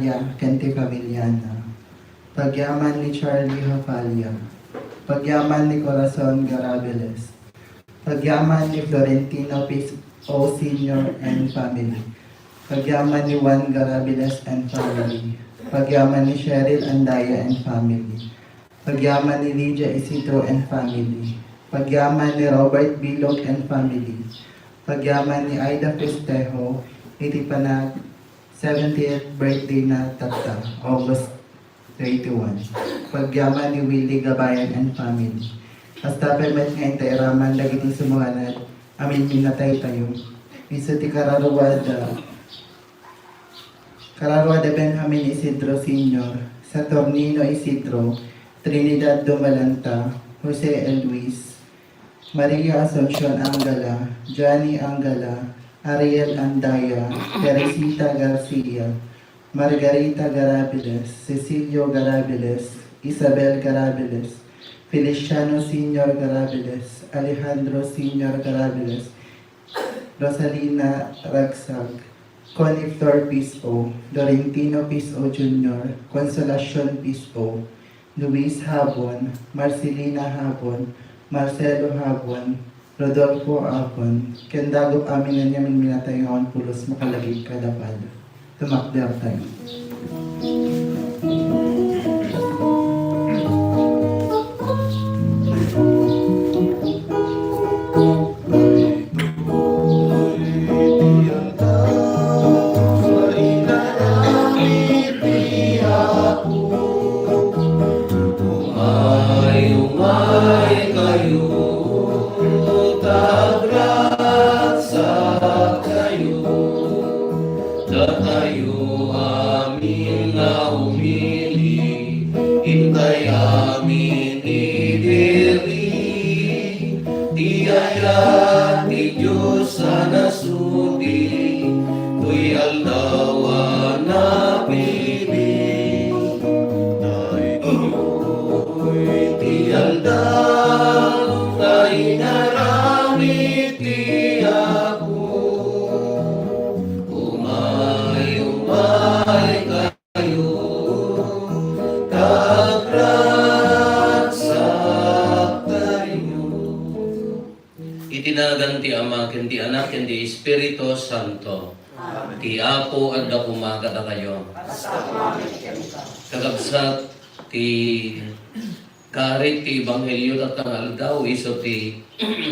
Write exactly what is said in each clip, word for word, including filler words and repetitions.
Hafalla ken ti familiana. Pagyaman ni Charlie Hafalla. Pagyaman ni Corazon Garabeles. Pagyaman ni Florentino Pis-, O Senior and family. Pagyaman ni Juan Garabeles and family. Pagyaman ni Cheryl Andaya and family. Pagyaman ni Lydia Isidro and family. Pagyaman ni Robert Bilog and family. Pagyaman ni Aida Festejo, iti panag seventieth birthday na tatta, August thirty-one. Pagyaman ni Willie Gabayan and family. Kasta pay met nga inta iraman dagiti sumagana a minminataytayo. Isu ti kararuada, kararuada Benjamin Isidro Senior, Saturnino Isidro, Trinidad Dumalanta, Jose Elwis, Maria Asuncion Angala, Johnny Angala, Ariel Andaya, Teresita Garcia, Margarita Garabeles, Cecilio Garabeles, Isabel Garabeles, Feliciano Senior Garabeles, Alejandro Senior Garabeles, Rosalina Ragsag, Connie Flor Piso, Florentino Piso Junior, Consolacion Piso, Luis Habon, Marcelina Habon, Marcelo Habon, Rodolfo Habon, ken dagop amin a minminatayo nga awan pulos makalagip kada padi. Tumakdertayo. Umay-umay kayo, tagragsak kayo, datayo amin nga umili, intay amin idiri, ti ayat ti Dios a nasudi, toy aldaw a napili. Daytoy ti aldaw nga inaramid ti Apo. Umay-umay kayo, tagragsak kayo. Iti nagan ti Ama, ken ti Anak, ken ti Espiritu Santo. Amen. Ti Apo adda koma kadakayo. Kakabsat, ti karit ti Ebanghelio tatta nga aldaw, isu ti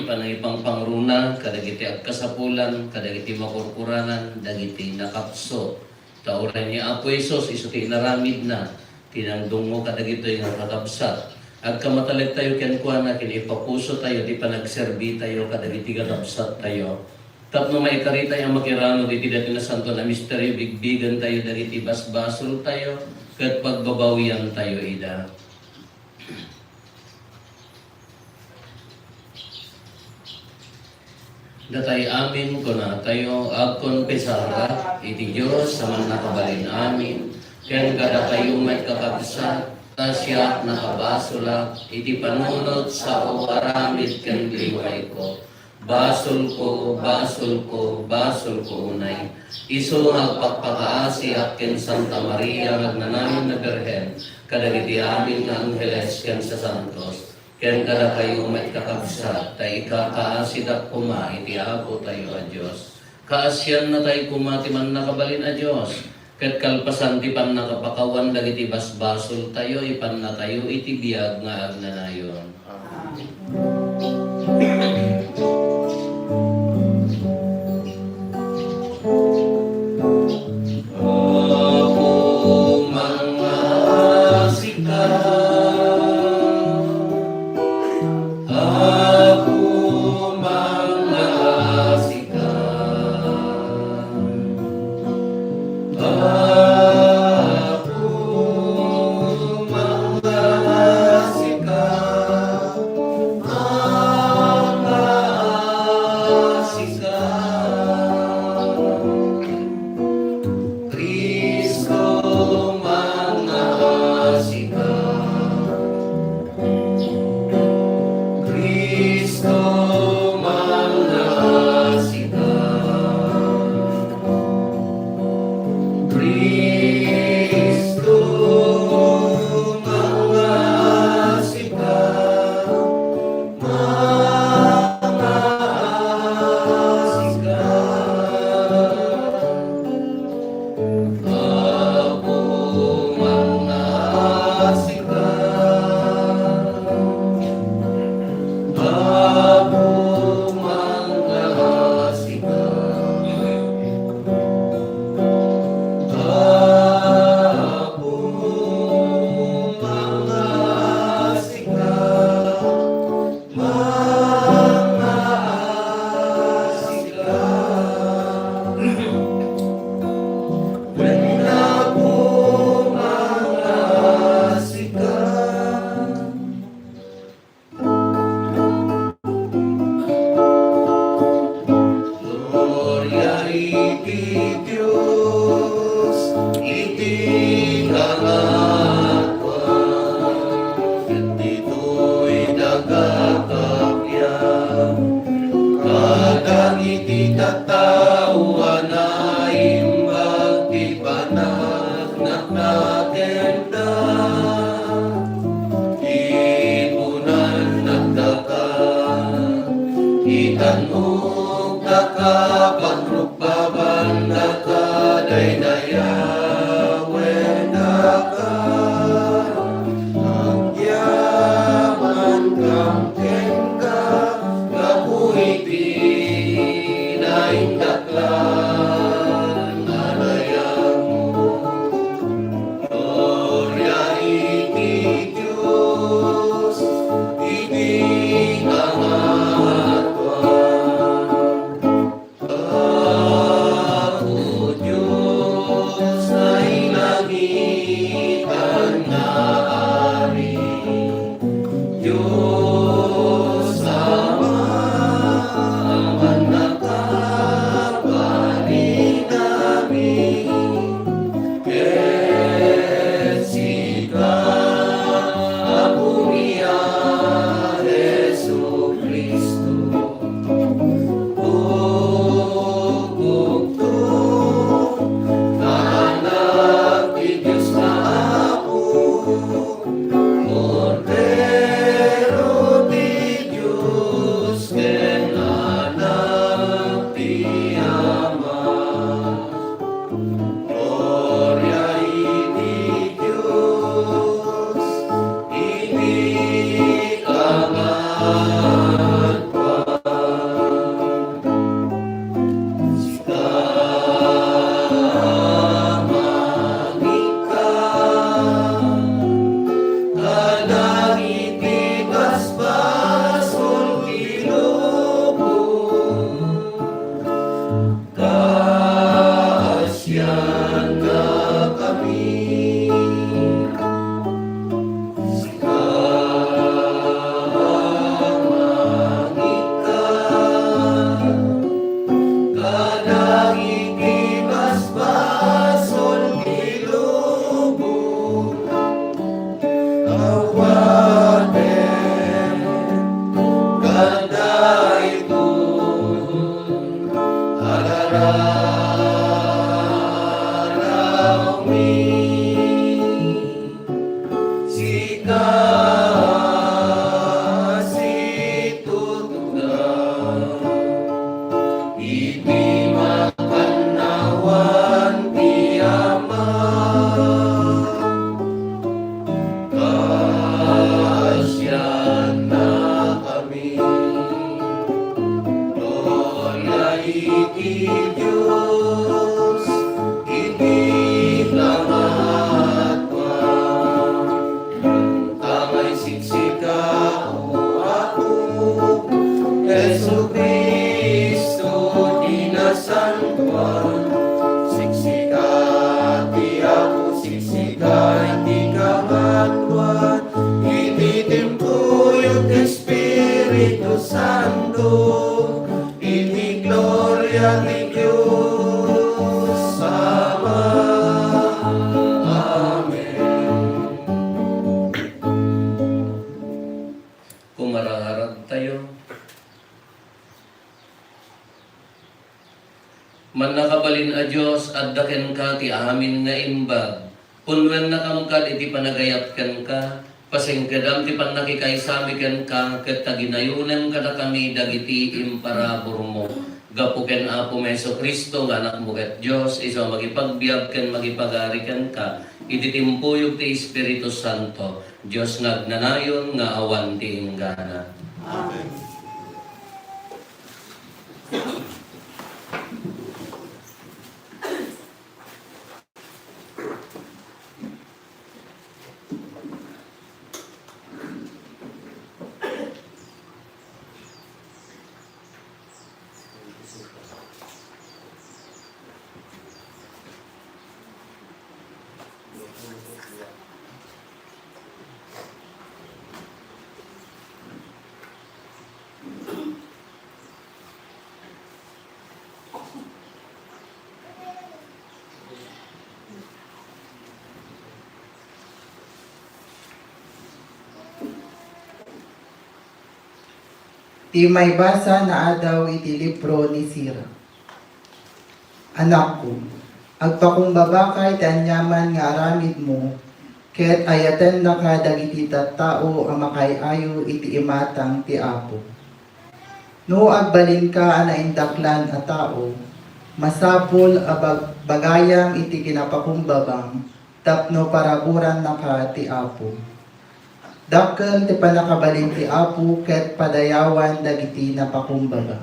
panangipangpangruna kadagiti agkasapulan, kadagiti makurkuranan, dagiti nakapsut. Ta uray ni Apo Jesus, isu ti inaramidna, ti nangdungngo kadagitoy nga kakabsat. Agkamatalektayo kenkuana ken ipapusotayo ti panagserbitayo kadagiti kakabsattayo. Tapno maikaritay a makirano diti daytoy nasantoan a misterio, bigbigentayo dagiti basbasoltayo ket pagbabawiantayo ida. Datay amin, kunatayo, agkonfesarak iti Dios a Mannakabalin-amin, ken kadakayo met, kakabsat, ta siak nakabasolak iti panunot, sao, aramid ken liwayko. Basolko, basolko, basolko unay. Isu nga agpakpakaasiak ken Santa Maria nga agnanayon a Birhen, kadagiti amin nga angheles ken sasantos. Ken kadakayo met, kakabsat, ta ikakaasidak koma iti Apotayo a Dios. Kaasiannatay koma ti Mannakabalin a Dios, ket kalpasan ti pannakapakawan dagiti basbasoltayo, ipannatayo iti biag nga agnanayon. Amen. Apo, mangngaasika. Apo, mangngaasika. Apo, mangngaasika. Mangngaasika. Ipunan daka, itan-ok daka, pangrukbaban daka, daydayawen daka. Agyaman kam kenka, gapu iti naindaklan nga dayagmo. Gloria iti Dios iti kangatoan. Apo Dios, nailangitan nga Ari, Dios Ama, Aman a kabalinami, ket sika, Apomi a Jesu-Cristo, ukukto nga Anak ti Dios nga Apo, Kordero ti Dios ken Anak ti Ama. Gloria iti Dios iti kangatoan. Sika, mangikka kadagiti basbasol ti lubong, kaasiannakami. Sika, mangikka kadagiti basbasol ti lubong, awaten kadaytoy a rararawmi. Sika a situtuda iti makannawan ti Ama, kaasiannakami. Gloria iti Dios iti kangatoan. Amay siksika, O Apo, Jesu-Cristo ti nasantoan. Siksika ti Apo, siksika iti kangatoan. Iti timpuyog ti Espiritu Santo, iti gloria ti Dios Ama. Amen. Kumaraharagtayo. Mannakabalin a Dios, adda kenka ti amin nga imbag. Punnuennakam kad iti panagayat kenka, pasingkedam ti pannakikaysami kenka, ket ta ginayonem kadakami dagiti imparaburmo. Gapu ken Apomi Jesu-Cristo nga Anakmo ket Dios, isu a mangipagbiag ken mangipagari kenka, iti timpuyog ti Espiritu Santo, Dios nga agnanayon nga awan ti inggana. Amen. Ti maibasa nga adaw iti libro ni Sira. Anakko, agpakumbabaka iti aniaman nga aramidmo, ket ayatennaka dagiti tattao a makaay-ayo iti imatang ti Apo. No agbalinka a naindaklan a tao, masapul a bag-, bagayam iti kinapakumbabam tapno paraburannaka ti Apo. Dakkel ti pannakabalin ti Apo ket padayawan dagiti napakumbaba.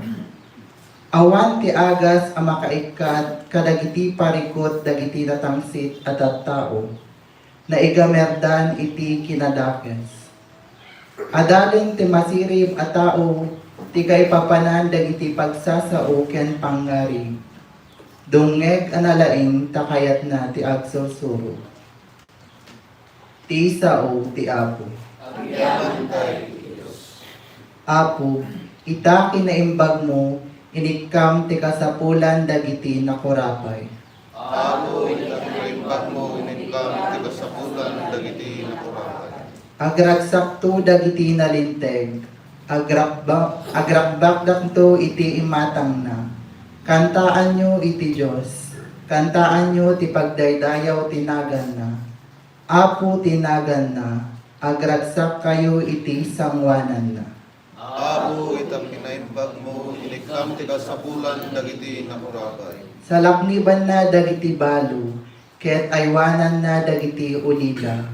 Awan ti agas a makaikkat kadagiti parikut dagiti natangsit a tattao. Naigamerdan iti kinadakes. Adalen ti masirib a tao ti kaipapanan dagiti pagsasao ken pangngarig. Dumngeg a nalaing ta kayatna ti agsursuro. Ti sao ti Apo. Agyamankay, Dios. Apo, ita kinaimbagmo, inikkam ti kasapulan dagiti nakurapay. Apo, ita kinaimbagmo, inikkam ti kasapulan dagiti nakurapay. Agragsakto dagiti nalinteg, agrabba-, agrabakdakto iti imatangna. Kantaanyo iti Dios, kantaanyo ti pagdaydayaw ti naganna. Apo ti naganna, agragsak kayo iti sangoananna. Apo, ita kinaimbagmo, inikkam ti kasapulan dagiti nakurapay. Salaknibanna dagiti balo, ket aywananna dagiti ulila.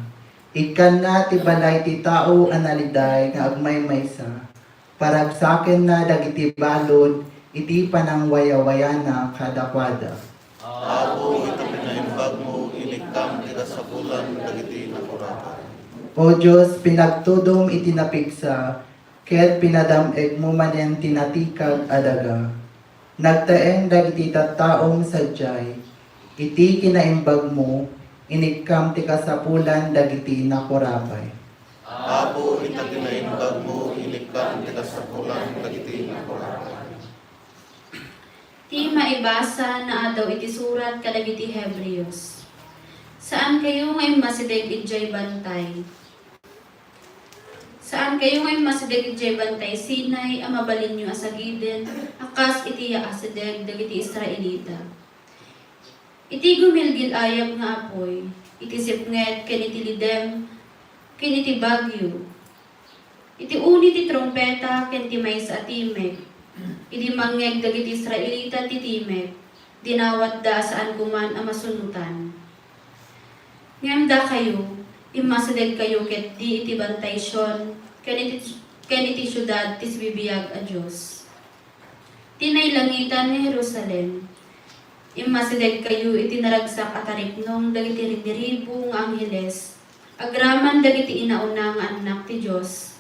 Ikkanna ti balay ti tao a naliday nga agmaymaysa. Paragsakenna dagiti balud iti panangwayawayana kadakuada. Apo, ita kinaimbagmo, inikkam ti kasapulan dagiti nakurapay. O Dios, pinagtudom iti napigsa, ket pinadam-egmo manen ti natikag a daga. Nagtaeng dagiti tattaom sadiay, iti kinaimbagmo, inikkam ti kasapulan dagiti nakurapay. Apo, ita kinaimbagmo, inikkam ti kasapulan dagiti nakurapay. Ti maibasa naadaw iti surat kadagiti Hebreos. Saan kayo nga immasideg idiay bantay. Saan kayo nga immasideg idiay bantay Sinai a mabalinyo a sagiden a kas iti yaasideg dagiti Israelita. Iti gumilgil-ayab nga apuy, iti sipnget ken iti lidem, ken iti bagyo, iti uni ti trumpeta ken ti maysa a timek, idi mangngeg dagiti Israelita ti timek, dinawatda a saan koman a masunotan. Ngem dakayo, immasidegkayo ketdi iti bantay Sion, ken iti, ken iti siudad ti sibibiag a Dios. Ti nailangitan nga Jerusalem. Immasidegkayo iti naragsak a taripnong dagiti riniribo nga angheles, agraman dagiti inauna nga annak ti Dios,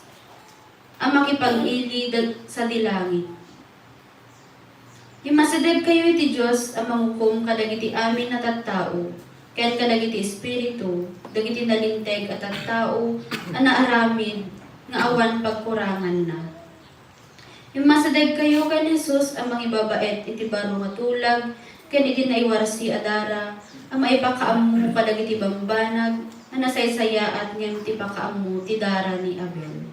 a makipag-ili dag-, sadi langit. Immasidegkayo iti Dios a mangukom kadagiti amin a tattao, ken kadagiti espiritu, dagiti nalinteg a tattao a naaramid nga awan pagkuranganna. Immasidegkayo ken Jesus a mangibabaet iti baro nga tulag ken iti naiwarsi a dara a maipakaammo kadagiti bambanag a nasaysayaat ngem ti pakaammo ti dara ni Abel.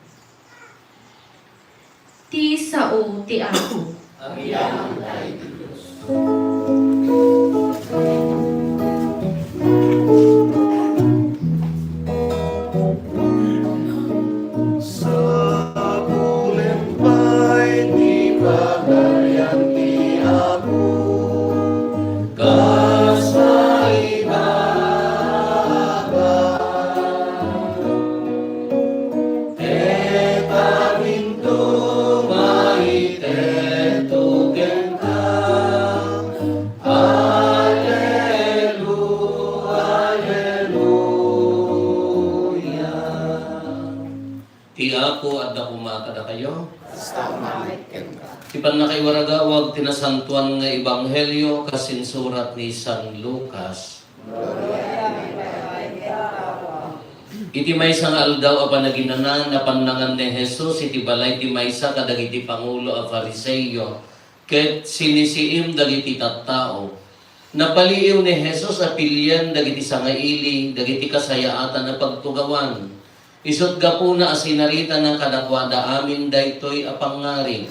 Ti sao ti Apo. Agyamankay ti Dios. Sapulen pay ti Pagarian ti Apo, kas naibaba. Ket aginto maitedto kenka. Alelu-, Aleluya. Ti Apo adda koma kadakayo. Kasta met kenka. Ti pannakaiwaragawag ti nasantoan nga ebanghelio kas insurat ni San Lucas. Iti maysa nga aldaw a panaginana, napannangan ni Jesus iti balay ti maysa kadagiti pangulo a Fariseo, ket sinisiim dagiti tattao. Napaliiw ni Jesus a pilien dagiti sangaili dagiti kasayaatan a pagtugawan. Isut' gapuna a sinaritana kadakuada amin daytoy a pangngarig.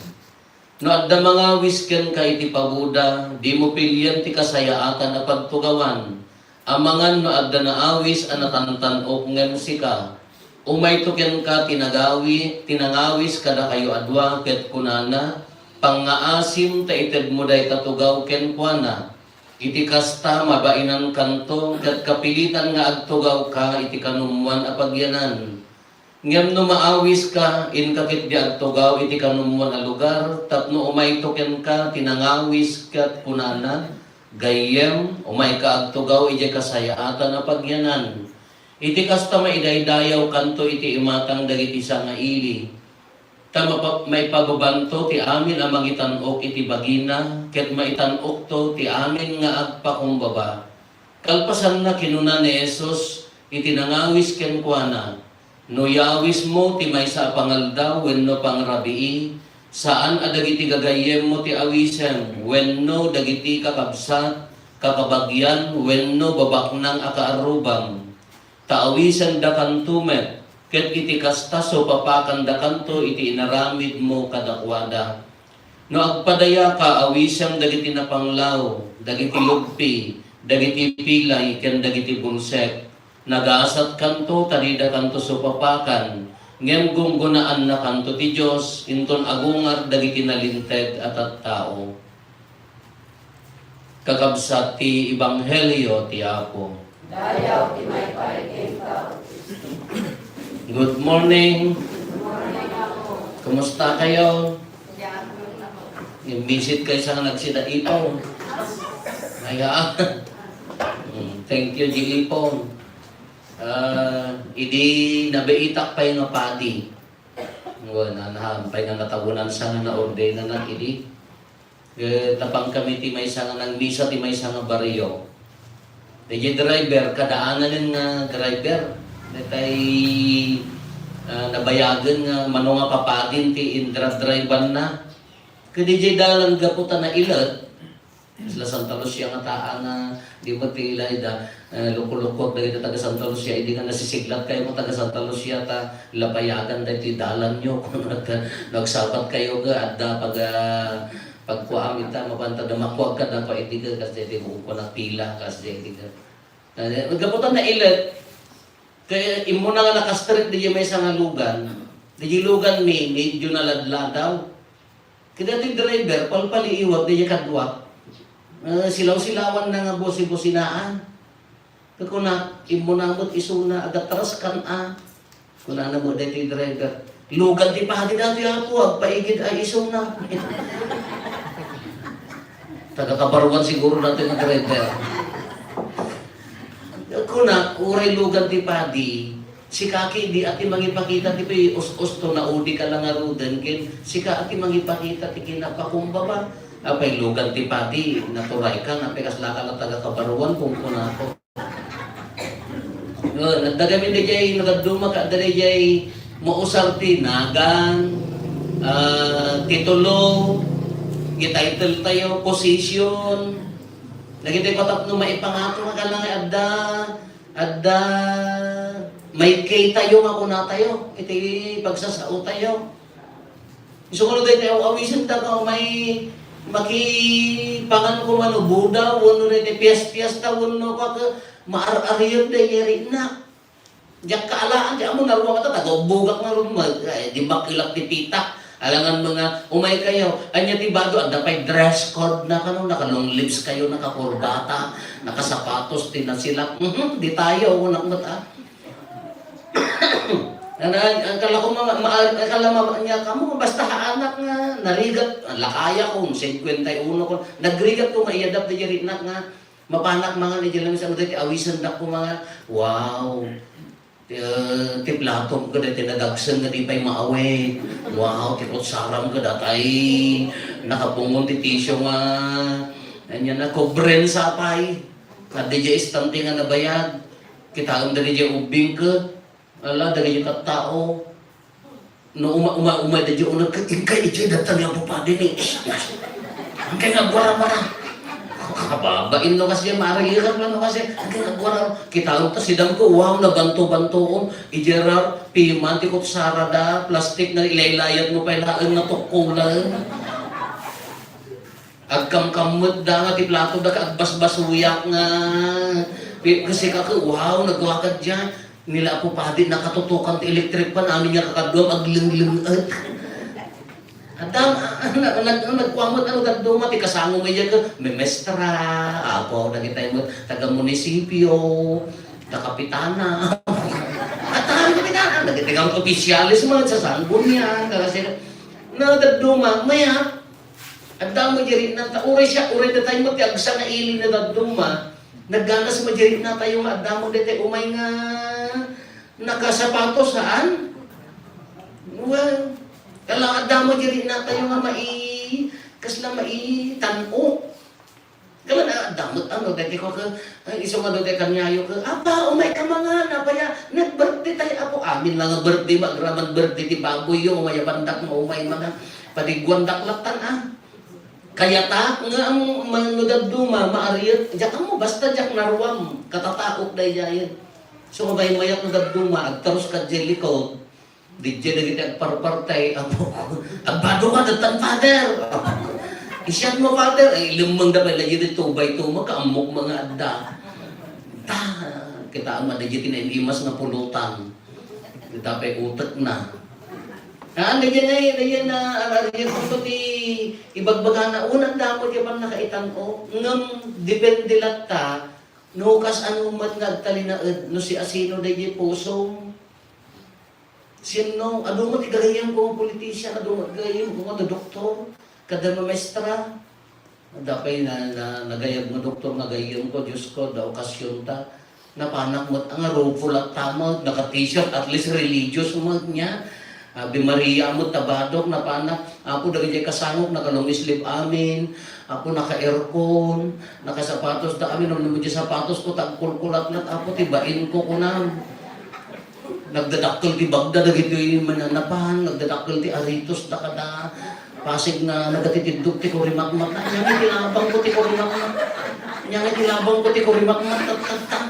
No adda mangawis kenka iti paboda, dimo pilien ti kasayaatan a pagtugawan. Amangan no adda naawis a natantan-ok ngem sika. Umayto kenka ti nagawi-, ti nangawis kadakayo a dua, ket kunana, "Pangngaasim ta itedmo dayta tugaw kenkuana." Iti kasta, mabainankanto, ket kapilitan nga agtugawka iti kanummoan a pagyanan. Ngem no maawiska, inka ketdi agtugaw iti kanummoan a lugar, tapno umayto kenka ti nangawis ket kunana, "Gayyem, umayka agtugaw idiay kasayaatan a pagyanan." Iti kasta, maidaydayawkanto iti imatang dagiti sangaili. Ta mapa-, maipababanto ti amin a mangitan-ok iti bagina, ket maitan-okto ti amin nga agpakumbaba. Kalpasanna, kinuna ni Jesus iti nangawis kenkuana, "No yawismo ti maysa a pangaldaw wenno pangrabii, saan a dagiti gagayyemmo ti awisem wenno dagiti kakabsat, kakabagian, wenno babaknang a kaarrubam. Ta awisendakanto met, ket iti kasta, supapakandakanto iti inaramidmo kadakuada." No agpadayaka, awisem dagiti napanglaw, dagiti lugpi, dagiti pilay, ken dagiti bulsek. Nagasatkanto ta didakanto supapakan, ngem gunggonaannakanto ti Dios inton agungar dagiti nalinteg a tattao. Kakabsat ti Ebanghelio ti Apo. Dayaw ti maipaay kenka, O Kristo. Good morning. Good morning, Apo. Kumusta kayo? Diyan, ako. Imbisit kayo sa nagsida ipon. Ay, ah. Mm, thank you, G. Ipon. Ah, idi nabiitak pay nga padi. Ngem, nanahan pay nga natabunan sa nga naordenanak idi. Ket napan kami ti maysa nga nagmisa ti maysa nga barrio. Daydiay driver, kadaanan nga driver. Daytay, ah, nabayagen nga mano nga papadin ti indradribanna. Ket daydiay dalan gapu ta nailet, kasla Santa Lucia nga taan nga di met ti ila ida, eh, luko-lukot dagiti taga Santa Lucia, idi nga nasisiglat kayo nga taga Santa Lucia ta lapayagan daytoy dalanyo. Kung nag-, nagsabat kayo nga adda pag-, ah, pagkuam ita, mabanta da makuag ka, da pa idi ka, kas daydi ko kuna pila, kas daydi ka. Eh, gapu ta nailet, kaya immuna nga nakastrek di maysa nga lugan, di lugan mi, medyo naladladaw. Kada ti driver, palpaliiwag, daydiay kadua. Ah, silaw-silawan na nga busi-businaan. Kuna, "Immuna met isuna, agatras kan a." Kunana met daytoy driver, "Lugan ti padi daytoy, Apo, agpaigid a isuna." Taga Kabaruan siguro daytoy nga driver. Kuna, "Uray lugan ti padi, sika ketdi a ti mangipakita ti us-usto, naudi ka la ngaruden, ken sika a ti mangipakita ti kinapakumbaba. Apay lugan ti padi, naturay ka, nga apay kasla ka la taga Kabaruan," kunkunako. Yun, adda kami daydiay, nagdadduma ka, adda daydiay mausar ti nagan, ah, titulo, ti title tayo, position. Dagiti patapno maipangato nga kailangan adda, adda may key tayo nga kunatayo, iti pagsasao tayo. Isu nga no daytoy aw-awisen ta nga umay makipangan ko man o boda, wenno daytoy piyas-piyasta, wenno ka, ka, maar-ariyan daytoy rinak. Diak kaalaan, di amo naruang ta, taga-ubbogak nga rum-, ay, di makilak ti pitak. Alangan mga, umay kayo, anya ti bado, adda pay dress code na kano, naka-long sleeves kayo, naka-kurbata, naka-sapatos, ti nasilak. Mhm, di tayo, unak met, ah. Ana, ang kala ko mga, ma-, ang kala mama niya, "Kamo, basta haanak nga, narigat, ang lakaya ko, singkwenta y uno ko, nagrigat ko nga iyadap ti rinak nga, mapanak mangan iti lamis, ang dati awisan dak ko mga, wow. Ti, ti platom ko dati nadagsen nga di pay maawit. Wow, ti kutsaram ko datay, nakapungon ti tisyo nga, anya na, kubren sapay. Adda di istante nga nabayad. Kitaem dagiti ubbing ket, ala, dagiti tattao. No uma-, uma-, umay dagiti uneg ket, "Inkay idiay datan nga pupadi ni." "Inkay nga agwara-wara." Kababain no kasi, marigirap lang no kasi, "Inkay nga agwara." Kitaem ta sidam ko, wow, nabanto-bantoon. Idiay ra, piman ti kutsara da, plastik nga ilaylayat mo pay laeng nga tukkulan. Agkamkammet da nga ti plato da, agbasbasuyak nga Kasi ka, wow, nagwakad dyan. Nila Apo Padi, nakatutukan ti electric fan, amin nga kakaduam, aglengleng-et. Adam, ah, na-, nag-, nagkuamot, ano, dadduma, ti kasango nga iya ka, memestra, apo, dagitay mo, taga munisipyo, taga kapitana. At taga kapitana, dagitay nga opisyalis mo, sa sanggunian, kasi, na dadduma, maya, Adda mo diri nata, uray siya, uray datay mo ti agsa nga ili na dadduma. Nagganas mo diri natayo nga adda mo dete umay nga nakasapatos, saan? Well, kala adda mo diri natayo nga mai, kasla mai, tan-o. Kala na, adda mo, ano, dete ko ka, ay, iso nga dete kanyayo ka, "Apa, umay ka mga, napaya, nag-birthday tayo, apo." Amin lang nga birthday, magraman birthday ti baboy yo, umay, abandak mo, umay, mga, padiguan daklatan, ah. Kayata nga ang mano dadduma, maariet, diak mo, basta diak naruam, katataok daydiayen. So, mabaymayak no dadduma, agtarus ka diay likod, didiay dagiti agparpartay, apo, agbado ka, dattan, Father! Isian mo, Father? Ay, ilemmeng da pay, lagi di two by two, makaamok mga adda. Ta, kita ama, dagiti naimas nga pulutan. Kita pay utek na. Ah, lagi na, lagi na, ah, lagi na, ti ibagbagana, unang damo ti pannakaitan-o. Ngem, depende latta, no kas ano met nga agtalinaed, no siasino daydi puso. Sinno, adu met ti gagayyemko nga politician, adu met gagayyemko nga doktor, kada mamaestra. Adda pay na, na, nagayab nga doktor nga gayyemko, Diyos ko, adda okasionta. Napanak met nga rupo latta met, naka-t-shirt, at least religious met niya. Ave Maria met ta badok, napanak. Apo, dagiti kasangok, naka-long sleeve amin. Apo, naka-aircon, nakasapatos ta amin. Ammo ti sapatos ko, tagkulkulatlat. Apo, ti bain ko, kunam. Nagdadakkel ti bagda dagitoy mananapan, nagdadakkel ti aritos da kada Pasig nga nagatitiddog ti kurimakmak. Ania nga ti labang ko ti kurimakmak? Ania nga ti labang ko ti kurimakmak? Tat, tat, tat.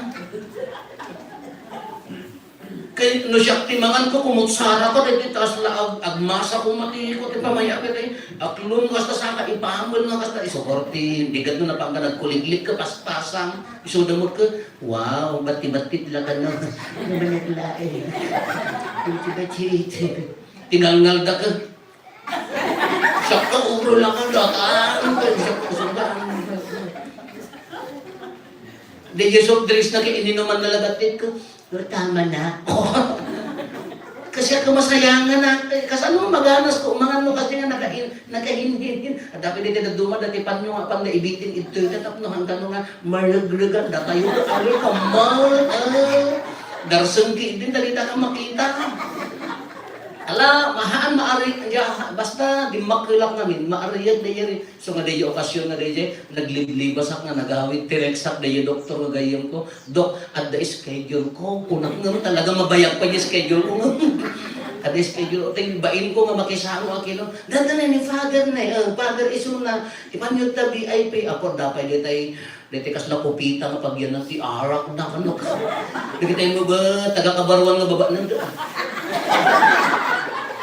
Kay no siak ti mangan ko, kumutsara ko, dagiti taas la ag-, agmasa ko, mati ko ti pamaya, kay aklon, kasta saka ipamel nga, kasta isugar ti bigat no napangga nagkuliglig ka, pastasang, isu damot ka, Wow, bati-bati la kano. Ano ba naglain? Bati-bati. Tingalngal da ka. Sakto, ulo lang ang datang. Sakto, sakto. Di yung soft drinks na kaininuman na labatit ko. Pero tama na. Kasi ako masayangan na. Eh, kasano maganas ko? Umangan mo kasi nga nakain-, nakahinhinhin. At dapat di ka nagduma, dati panyo nga pang naibitin ito. Tapno hanggang nga Maraglagan datayo, ari ka mal, ah. Darseng ki din, dali ta ka makita. Ala, mahaan, maari, ya, basta di makulak namin, maariag na yari. So nga dayo okasyon nga dayo, nagliblibasak nga nagawid, tineksak dayo doktor nga gayam ko, "Dok, adda schedule ko." Kunak nga talaga mabayag pa yung schedule ko. Adda schedule ko, tayo bain ko nga makisama, kilo. Dada na ni Father na, eh, Father isu na, ipan yung ta V I P, apo, dapat di tayo Deti kasla kupita nga pagyanan ti arak na kano. Dagiti mo ba, taga-Kabaruan nga baba nanda.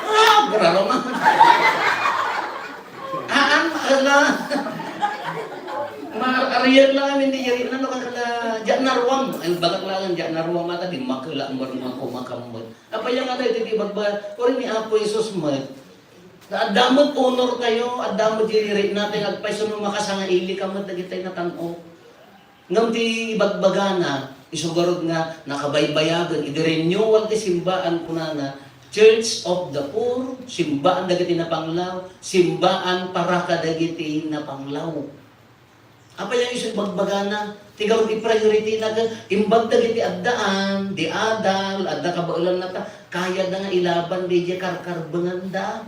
Ah, braro man. Aan, ala. Mar-, ariyan lang amin di yari, ano, kakala, diyan naruam. Ang bagak lang, diyan naruam ata, di makula, ang barang mga kumakambot. Apa yung ano, iti di bagba, kuri ni Apo Jesus mo, Adda met honor tayo, adda met diri natay nga agpayso no makasangaili ka met dagitay natan-o. Ngem ti ibagbagana, isu garud nga nakabaybayagen, idi renewal ti simbaan, kunana, Church of the Poor, simbaan dagiti napanglaw, simbaan para kadagiti napanglaw. Apay nga isu ibagbagana? Ti garud i-priority na ket imbag dagiti addaan, di adal, adda kabaelan nata, kayatda nga ilaban diay karkarbenganda.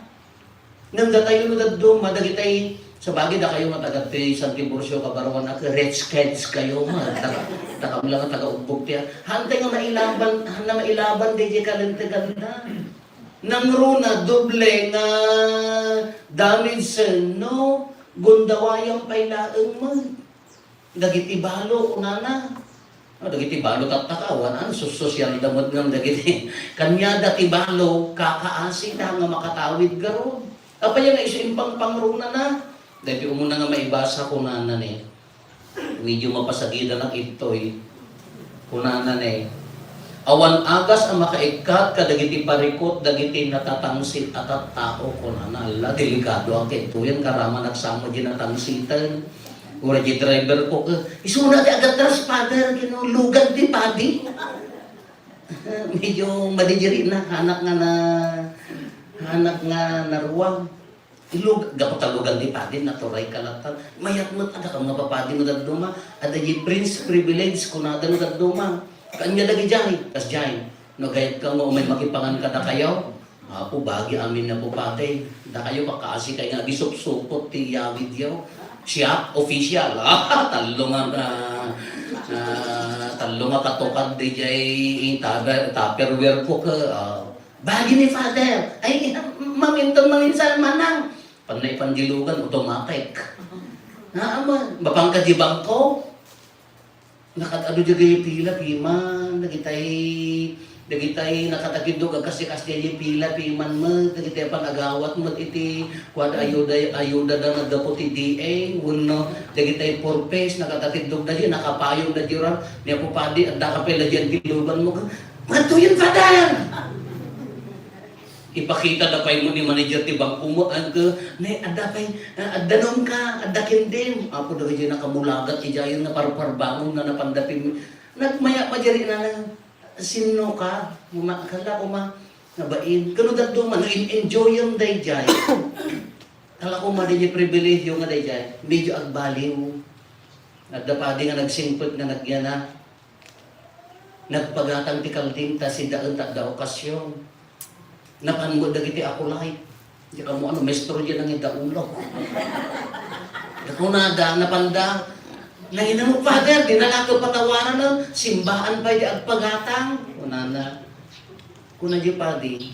Ngem datayo no dadduma, dagitay, sabagay dakayo nga taga ti San Tiburcio, Kabaruan, a rich kids kayo, nga taga, taga, taga Ugbog ti, hantay nga mailaban, na mailaban diay kalenteganda. Nangruna, doble nga damage, no? Gundawayam pay laeng met. Dagiti balo, kunana. Ah, dagiti balo tattakawan, ano, sus-, sosyal da met ngem dagiti. Kaniada ti balo, kakaasida nga makatawid garud. Apay nga isu impangpangrunana? Dagiti umuna nga maibasa, kunana ni, medyo mapasagidan ang ittoy. Kunana ne, "Awan agas a makaikkat kadagiti parikut dagiti natatangsit a tattao," kunana. Ala, delikado a kaytoyen, karama nagsamo di natangsiten. Uray di driver ko, ke, "Isuna ti agatras, Father, kino, lugan ti padi." Medyo madidiri na, anak nga na, anak nga naruang. Ilug-, gapu ta lugan ti padi, naturay ka latta. Mayat met, adda ka nga papadi nga dadduma. Adda di prince privilege, kunada nga dadduma. Kaanya dagijay, kas jay. No, gayat ka nga umay makipangan kadakayo. Apo, bagi amin na po pati. Dakayo, kakaasi kay nga agisupsupot ti yawidyo. Siak, official. Ah, tallo nga, ah, ah, tallo nga katukad di jay Tupper-, Tupperware ko ka. Ah, bagi ni Father. Ay, maminton, maminsan, manang. Panay pandilugan, automatic. Naa man, mapangka di bangko. Nakat-adu di gayo pila, piman, dagitay, dagitay nakatakiddog a kas-, kas di pila, piman met, dagitay pan-agawat met iti kuan ayuda, ayuda da naggapu ti D A, wenno dagitay four Ps, nakatakiddog da di, nakapayong da di ran, ni Apo Padi, adda ka pay la di antilugan mo, "Madtoyen, Father!" Ipakita da pay mo ni manager ti bangko mo, ang ka, "Ne, adda pay, ah, adda nung ka, adda kendim." Apo, dagiti nakamulagat, idiayen nga parparbangon nga napanda pin-, nagmaya-, madiri na na, "Sinno ka?" Uma-, kala ko ma-, nabain. Kano dadduma, no, in-, enjoyem daydiay. Kala ko ma, di pribilehiyo nga daydiay. Medyo agbaliw. Adda padi nga nagsingpet nga nagyana. Nagpagatang ti kalding ta sidaen ta adda okasyon. Napan met dagiti Acolyte. Di kamo ano, maestro di nangidaulaw. Kunada, napanda. Nanginamok, "Father, di na lako patawaran, no? Simbaan pay di agpagatang." Kunana. Kuna di padi,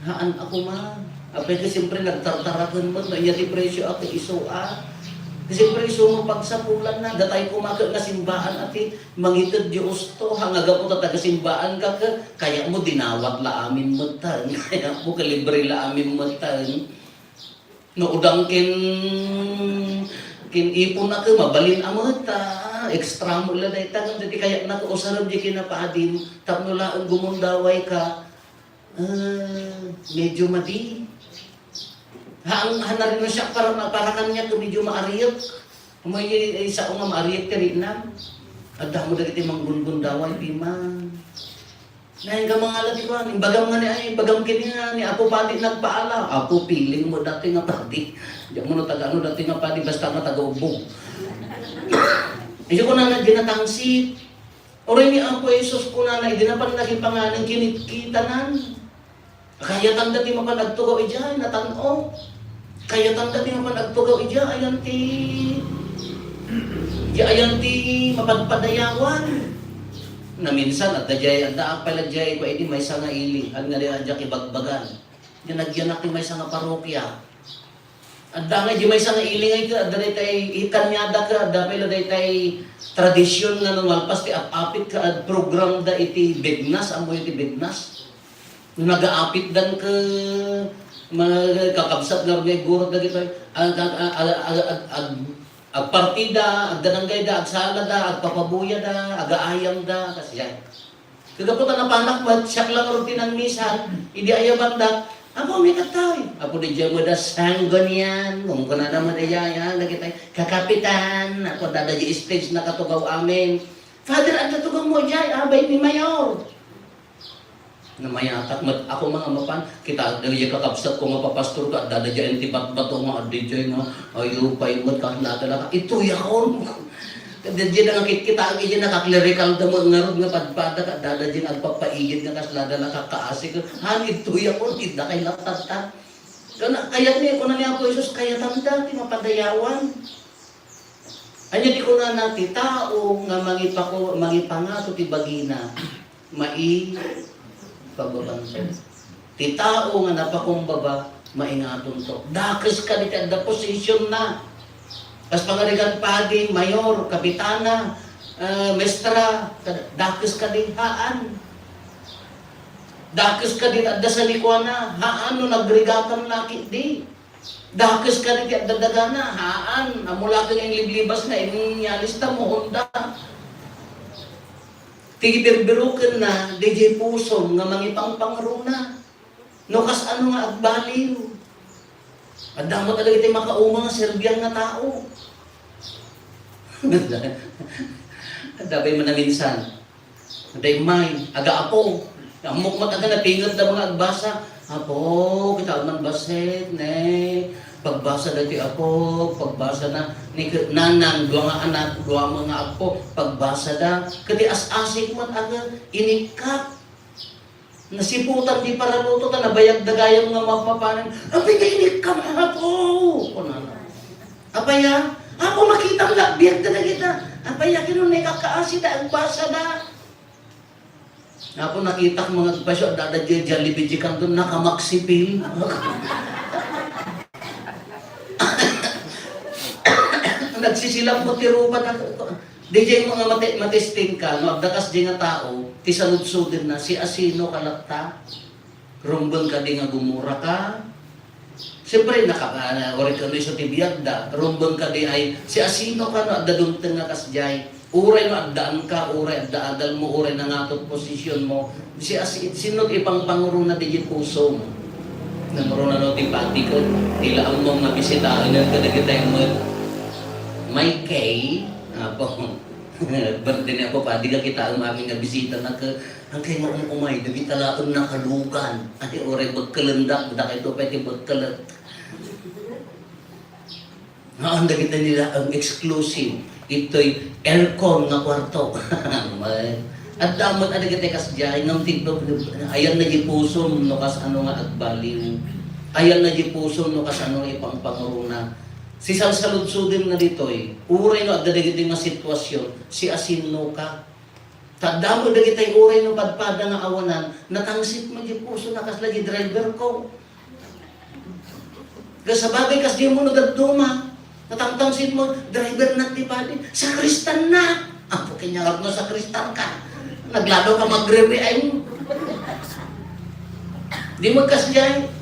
"Haan ako, ma." Apay ka, siyempre, nagtartaraken met, no, anya ti presyo a, ti isu a. Siyempre, isu mo pagsapulan na, datay kumaket nga simbaan a ti mangited Dios to, ha, nga gapu ta taga simbaan ka, ke, kaya mo dinawat la amin met tan, kaya mo kalibre la amin met tan. No, udang ken, ken ipon na ke, mabalin a met, ta, extra mo la dayta, ngem dati kaya na ke, usarem di kinapaadin, tapno laeng gumundaway ka, Ah, medyo madi. Ha, ang, ha, narino siya para ma-, para kanya to medyo maariyek. May, eh, sao nga maariyek ti rinam. Adda mo dagiti manggungundawan, piman. Nain ka mangala ti kuan, imbagam nga ni, ay, imbagam kini nga ni Apo Padi nagpaala. Apo, piling mo dati nga padi. Di mo no taga ano dati nga padi, basta nga taga Ubog. Ay, ko na nga dinatangsit. Uray ni Apo Jesus kunana, idi napan nakipanganan, kinitkitanan. Kayatanda ti mapan agtugaw idiay, natan-ok. Kayatanda ti mapan agtugaw idiay, ayan ti, idiay, ayan ti mapadpadayawan. Naminsan, adda jay, adda apay la jay, kwa idi maysa nga ili, an nga di adda kibagbagan. Di nagyanak ti maysa nga parokya. Adda nga, di maysa nga ili nga ika, adda daytay, ikanyada ka, adda pay la daytay tradisyon nga no malpas ti ap-apit ka, ad-, program da iti bignas, ammo iti bignas. No nagaapit dan ka, ma-, kakabsat nga rumigurot dagitoy, ag-, ag-, ag-, ag-, ag-, ag-, agpartida, agdananggayda, agsalada, agpapabuyada, agaayamda, kasdiay. Kagapu ta napanak met, siak la ngarud ti nangmisan, idi ayabandak, "Apo, mikatay." Apo, di dyan mo da sanggon yan. Kung kunana mo da yan, yan, dagitay, "Kakapitan." Apo, dada di stage na katugaw amin. "Father, adda tugaw mo dyan." "Abay, ni Mayor." Namayatak met ako mga mapan, kita, dagiti kakabsat ko nga papastor ka, dada dyan ti batbato nga, adda dyan nga, ayo, pay met, kaslada la ka, ituy akon. Kadagiti nga kitkitaak iti nakaklerikalda met ngarud nga padpada, kadagiti agpapaigid nga kaslada nakakaasi ket, han, ituyakon, idda kay lattadta. Kana, kayat ni, kuna ni Apo Jesus, kayatanda ti mapadayawan. Ania ti kunana, ti tao nga mangipako-, mangipangato ti bagina, maipababanto. Ti tao nga napakumbaba, maingatonto. Dakes kadi ti adda posisyon na. Kas pangarigan padi, mayor, kapitana, eh, mestra, kad-, dakes kadi haan. Dakes kadi adda sanikuana, haan no nagrigatan laki di. Dakes kadi ti adda dagana, haan. Ammo laki nga inliblibas na, inyalista mo, Honda. Ti birbirukenna, diay pusom nga mangipangpangruna. No kasano nga agbaliw. Adda met dagiti makauma nga serbian nga tao. Adda pay manaminsan. Adda immay, aga apo. Ammok met aga napingetda nga agbasa. Apo, kitaem man bassit, ne. Pagbasa da ti apo, pagbasa na. Ni ke-, nanang, dua nga anak, dua nga apo, pagbasa da. Ket ti as-asik met aga, inikkat. Nasiputan ti parabuto ta nabayag da gayam nga mapapanen. Apay nga inikkam, apo? Kunana. Apay a? Apo, makitam la, biag da dagita. Apay a, kinuna, ikakaasi da, agbasa da. Apo, nakitak mga agpasyo, adda diay Jollibee, diay kanton, nakamaksipil. Nagsisilap mo ti rupa na, diay mga mate-, matesting ka, no, adda kas diay nga tao, ti saludsodenna, siasino ka latta? Rumbeng kadi nga gumura ka? Siyempre, naka-, ah, oray kano isu ti biagda, rumbeng kadi ay, siasino ka no adda dumteng nga kasdiay? Uray no addaan ka, uray adda adal mo, uray nangatot posisyon mo, siasi-, sino ti ipangpanguruna diay pusom? Nangruna no ti pati ket, ti laeng mo nga bisitaen kadagitay met. May kay, apo. Birthday ni Apo Padi, kakitaem amin nga bisita na ke, ang kay nga um-, umay, dagita laeng nakalugan. Ay, uray bekkelendak, dakayto pay ti bekkelek. Haan, dagita nila ang exclusive. Itoy aircon nga kwarto. May, adda met a dagita kasdiay, ngem ti, ayan na di pusom, no kasano nga agbaliw. Ayan na di pusom, no kasano nga ipangpanguruna. Sisalsaludsoden na ditoy, uray no adda dagiti nga sitwasyon, siasino ka? Ta adda met dagitay uray no padpada nga awanan, natangsit met di puso na kasla di driver ko. Kasabagay kasdi mo no dadduma, natangtangsit mo, driver na ti padi, sakristan na. Apo, kanya nga sakristan ka. Naglalo ka magrere ay. Di mo kasdiay.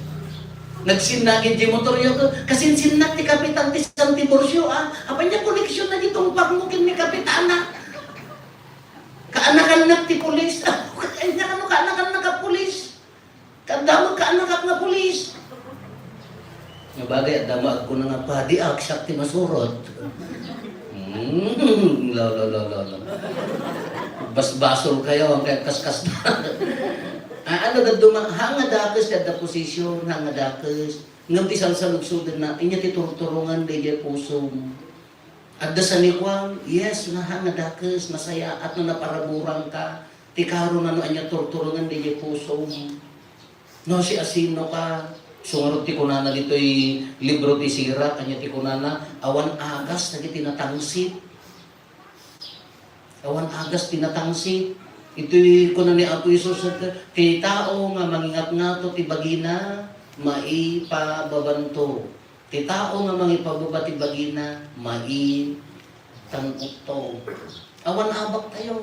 Nagsinnagid di motor yo, kasinsinnak ti kapitan ti San Tiburcio, ah. Apay nga koneksyon na di tungpag mo ken ni kapitana. Kaanakannak ti pulis. Kanya kano kaanakannak a pulis. Kaddamo kaanakak nga pulis. Nga bagay, adda mo agkuna nga, "Padi, aksak ti masurot." Hmm, la, la, la, la, la. Basbasol kayo, ang kaya kaskas na. Ah, ano, dadduma, ha nga dakes, ti adda posisyon, ha nga dakes. Ngem ti salsaludsoden na, inya ti turturungan, daydiay pusom. Adda sanikuan, yes, nga ha nga dakes, nasayaat no naparaburan ka. Ti karo na no anya turturungan, daydiay pusom. No, siasino ka? Sungarud ti kunana ditoy libro ti Sirak, anya ti kunana, awan agas dagiti natangsit. Awan agas ti natangsit. Itoy kuna ni Apo Jesus, ti tao nga mangingatngato ti bagina, maipababanto. Ti tao nga mangipababa ti bagina, maitan-okto. Awan abak tayo.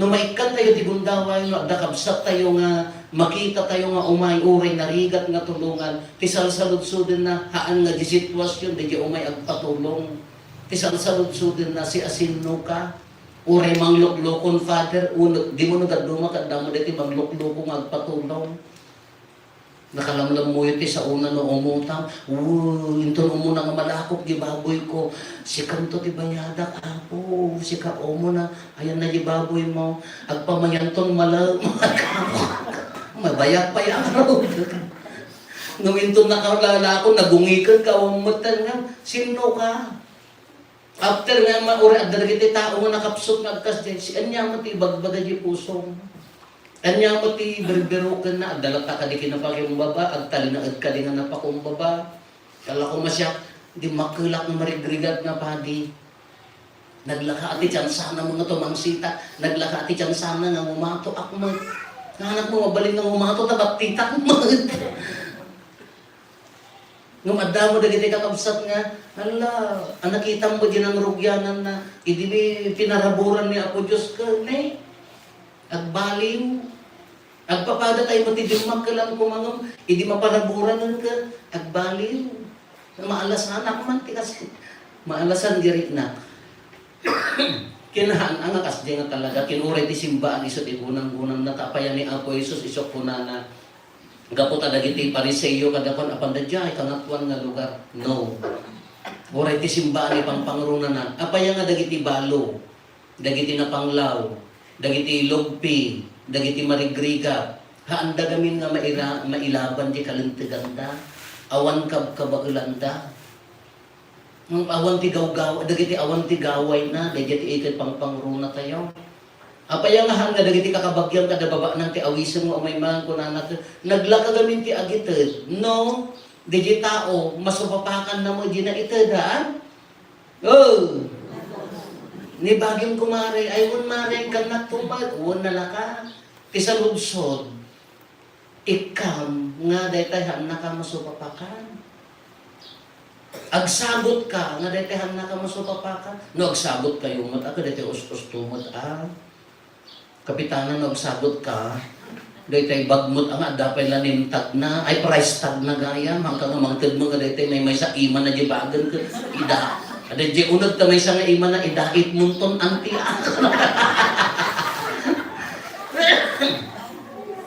No maikkan tayo ti gundaway, no adda kabsat tayo nga makita tayo nga umay, uray narigat nga tulongan, ti salsaludsoden na, haan nga di sitwasyon, di umay agpatulong. Ti salsaludsoden na, siasino ka? Uray mangluklukon, Father, uno, di mo no dadduma, kaddamo diti mangluklukon nga agpatulong. Nakalamlammuyo ti saona no umutang. Uu, inton umuna nga malakok di baboy ko. Sikanto ti bayadak, Apo. Sika umuna, ayan na di baboy mo. Agpamayanton mala-, mabayag pay a karud. Ngem inton nakalalako, nagungiken ka, awan met nga, sinno ka? After nga, ma-, uray adda dagiti tao nga nakapsut nga agkasdiay, si ania met ti ibagbaga di pusom? Ania met ti birbirokenna? Adda latta kadi kinapakumbaba, agtalinaed kadi nga napakumbaba. Kala ko masiak, di makelak nga marigrigat nga padi. Naglaka ti tiyansana nga tumangsitak, naglaka ti tiyansana nga ngumato ak met. Nga anak mo, mabalin nga ngumato, ta battitak met. Ngem adda mo dagiti kakabsat nga, hala, a nakitam mo di nangrugianan na, idi pinaraburan ni Apo Dios ken ni agbaliw. Agpapada tayo met ti dimmakkelan koma ngem, idi maparaburanen ket agbaliw. Maalasanak man ti kas-, maalasan diri na. Kinahaan nga kasdi nga talaga, kin uray ti simbaan isu ti gunang-gunangna, ta apay a ni Apo Jesus isu kunana, gapu ta dagiti Fariseo kadakuan, apanda diay kangatoan nga lugar. No. Uray ti simbaan ni pangpangrunana, apay nga dagiti balo, dagiti napanglaw, dagiti lugpi, dagiti marigrigat, haanda gamin nga maira-, mailaban ti kalinteganda, awan kabkabaelanda. Ngem awan ti gawgaw-, dagiti awan ti gawayna, daydiay ti ited pangpangrunatayo. Apay nga haan nga dagiti kakabagian kada babaenan ti awisem nga umay man kunana, naglaka gamin ti agited, no, daydiay tao, masupapakanna met diay naited, ha? Oh! Ni bagim kumare, ay, wen mare, kannak tumet, wen nalaka. Ti saludsod, Ikkam nga daytay haannaka masupapakan. Agsagutka nga daytay haannaka masupapakan. No, agsagutka met, a, kadaytay us-usto met, a. Kapitana, no, agsagutka, daytay bag met, a, nga adda pay la name tag na, ay, price tag na gayam, haanka nga mangted met nga daytay maymaysa imana diay bagen ket ida. Adda diay uneg ta maysa nga imana, idait monton, anti, a.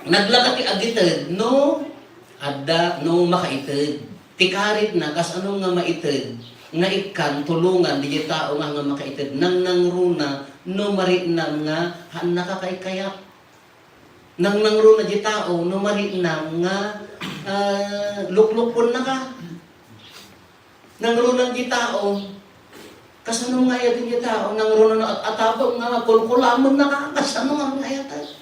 Naglaka ti agited no adda, no makaited. Ti karitna, kasano nga maited nga ikkan, tulongan diay tao nga, nga makaited? Nangnangruna no maritnam nga haannaka kaikayat. Nangnangruna diay tao no maritnam nga, ah, luklukuennaka. Nangruna diay tao. Kasano nga ayaten diay tao? Nangruna no at-, atabang nga kulkulamennaka. Kasano nga ayaten?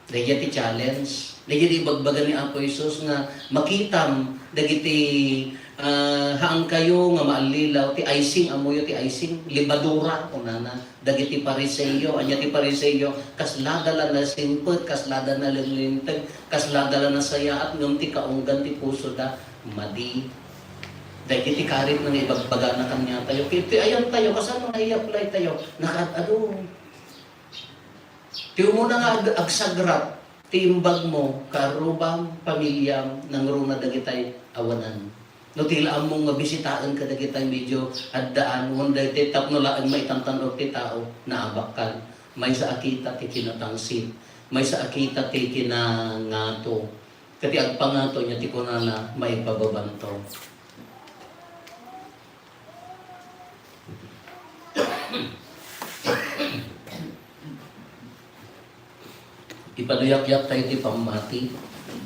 Daydiay ti challenge. Daydiay ti ibagbaga ni Apo Jesus nga makitam dagiti, ah, haankayo nga maallilaw, ti icing, ammoyo ti icing, lebadura, kunana. Dagiti Fariseo, ania ti Fariseo? Kaslada la nasingpet, kaslada nalinglinteg, kaslada la nasayaat, ngem ti kaunggan ti pusoda, madi. Dagiti karit nga ibagbagana kaniatayo. Iti ayantayo, kasano nga i-apply tayo? Nakaad-adu. Ti umuna nga ag-, agsagrap, ti imbag mo, kaarrubam, pamiliam, nangruna dagitay awanan. No, ti la ammo nga bisitaen kadagitay medyo addaan, wen daytoy tapno laeng maitantan-ok ti tao, naabakkan. Maysa a kita ti kinatangsit, maysa a kita ti kinangato. Ket ti agpangato nia ti kunana, maipababanto. Ipaduyakyak tayo ti pammati.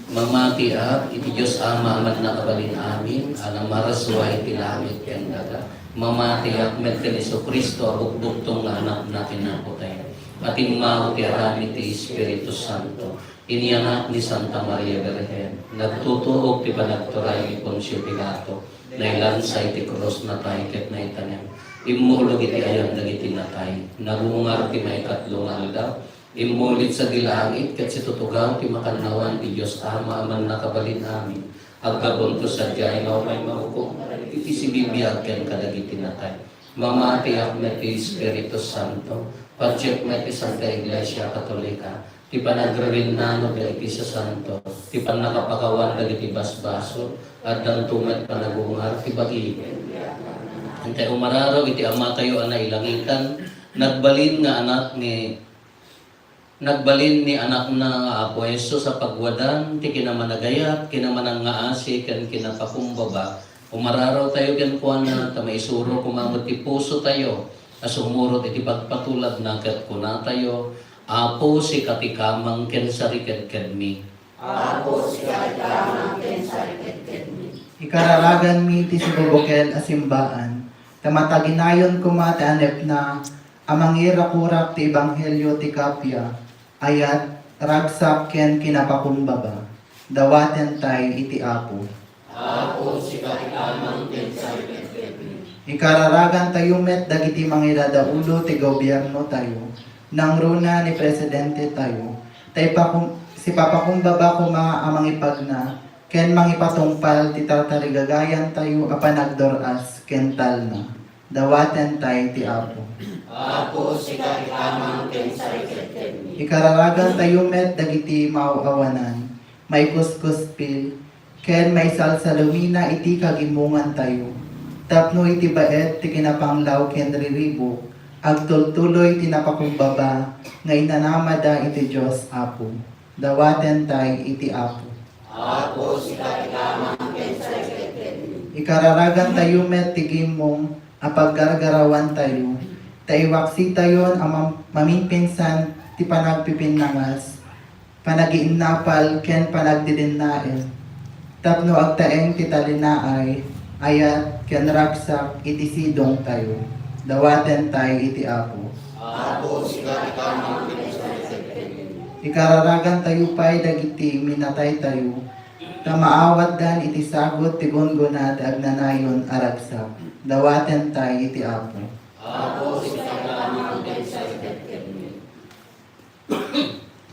Mamatiak iti Dios Ama a mannakabalin amin, a namarsua iti langit ken daga. Mamatiak met ken Jesu-Cristo a bugbugtong nga Anakna ken Apotayo, a timmao ti aramid ti Espiritu Santo, inianak ni Santa Maria Birhen, nagtutuok ti panagturay ni Poncio Pilato, nailansa iti krus, natay ket naitanem. Immulog iti ayan dagiti natay, nagungar ti maikatlo nga aldaw, immulit sadi langit ket situtugaw ti makannawan ti Dios Ama a mannakabalin amin. Aggapunto sadiay nga umay mahukom iti sibibiag ken kadagiti natay. Mamatiak met ti Espiritu Santo, patiek met ti Santa Iglesia Katolika, ti panagririnnano dagiti sasanto, ti pannakapakawan dagiti basbasol, addanto met panagungar ti bagi. Intay umararaw iti Amatayo a nailangitan, nagbalin nga anak ni, nagbalin ni Anakna nga Apo Jesus a pagwadan ti kinamanagayat, kinamanangngaasi, ken kinapakumbaba. Umararaw tayo kenkuana, ta maisuro koma met ti puso tayo a sumurot iti pagpatuladna ket kunatayo, Apo, sika ti kamang ken sarikedkedmi. Apo, sika ti kamang ken sarikedkedmi. Ikararaganmi ti sibubukel a simbaan, ta mataginayon koma ti anepna a mangirakurak ti ebanghelio ti kappia, ayat, ragsak, ken kinapakumbaba. Dawaten tay iti Apo. Apo, sika ti kamang ken sarikedkedmi. Ikararagan tayo met dagiti mangidadaulo ti gobierno tayo, nangruna ni presidente tayo, ta ipakum-, sipapakumbaba koma a mangipagna ken mangipatungpal ti tartarigagayan tayo a panagdur-as ken talna. Dawaten tay ti Apo. Apo, sika ti kamang ken sarikedkedmi. Ikararagan tayo met dagiti maaw-awanan, maikuskuspil, ken maisalsalumina iti kagimongan tayo, tapno iti baet ti kinapanglaw ken riribuk, Agtultuloy ti napakumbaba nga inanamada iti Dios, Apo. Dawaten tay iti Apo. Apo, sika ti kamang ken sariket kenmi. Ikararagantayo met ti gimmong a paggargarawantayo, ta iwaksitayon a mam-, maminpinsan ti panagpipinnangas, panagiinnapal ken panagdidinnaen, tapno agtaeng ti talinaay, ayat, ken ragsak iti sidongtayo. Dawaten tay iti Apo. Apo, sika ti kamang ken sariket kenmi. Ikararagantayo pay dagiti minataytayo, ta maawatdan iti sagut ti gunggona ti agnanayon a ragsak. Dawaten tay iti Apo. Apo, sika ti kamang ken sariket kenmi.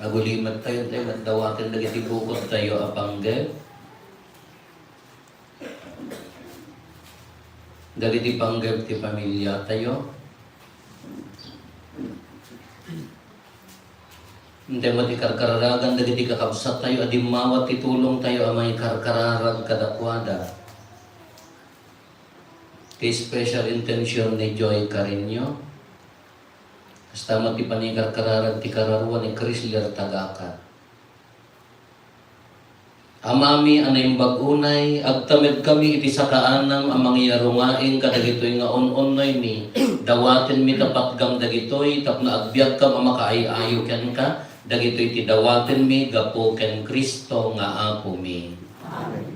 Agulimettayo, tay, dawaten dagiti bukodtayo a panggep. Dagiti panggep ti pamiliatayo. Intay met ikarkararagan dagiti kakabsattayo a dimmawat ti tulongtayo a mangikarkararag kadakuada. Ti special intention ni Joy Carreño. Kasta met ti pangikarkararag ti kararua ni Chrysler Tagaka. Amami a naimbag unay, agtamedkami iti sakaanam a mangiyarungaing kadagitoy nga un-unnoymi, dawatenmi ta patgam dagitoy tapno agbiagkam a makaay-ayo kenka, dagitoy ti dawatenmi gapu ken Cristo nga Apomi. Amen.